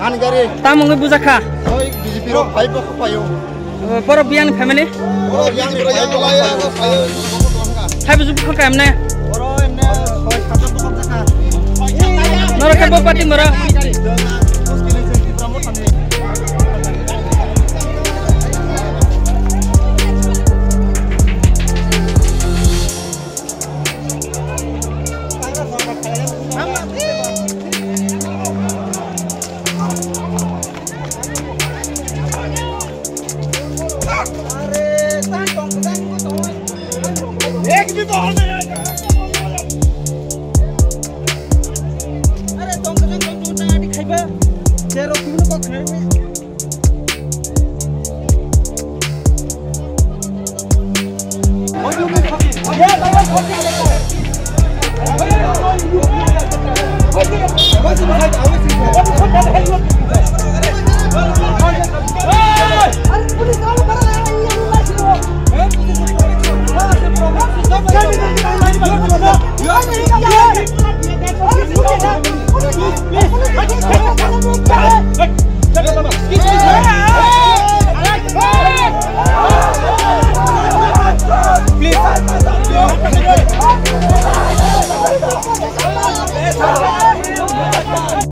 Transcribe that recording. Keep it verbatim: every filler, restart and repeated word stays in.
Ani gari. Tamo wngwi bujak kha? Oi, B J P rok phai bo khapaio. Borok biyang ni family? Borok yang ni phai bo khapaio. Phai bo jubu kha emne? Borok emne soi sat jon bokol jakha. Norok khe bo party moro?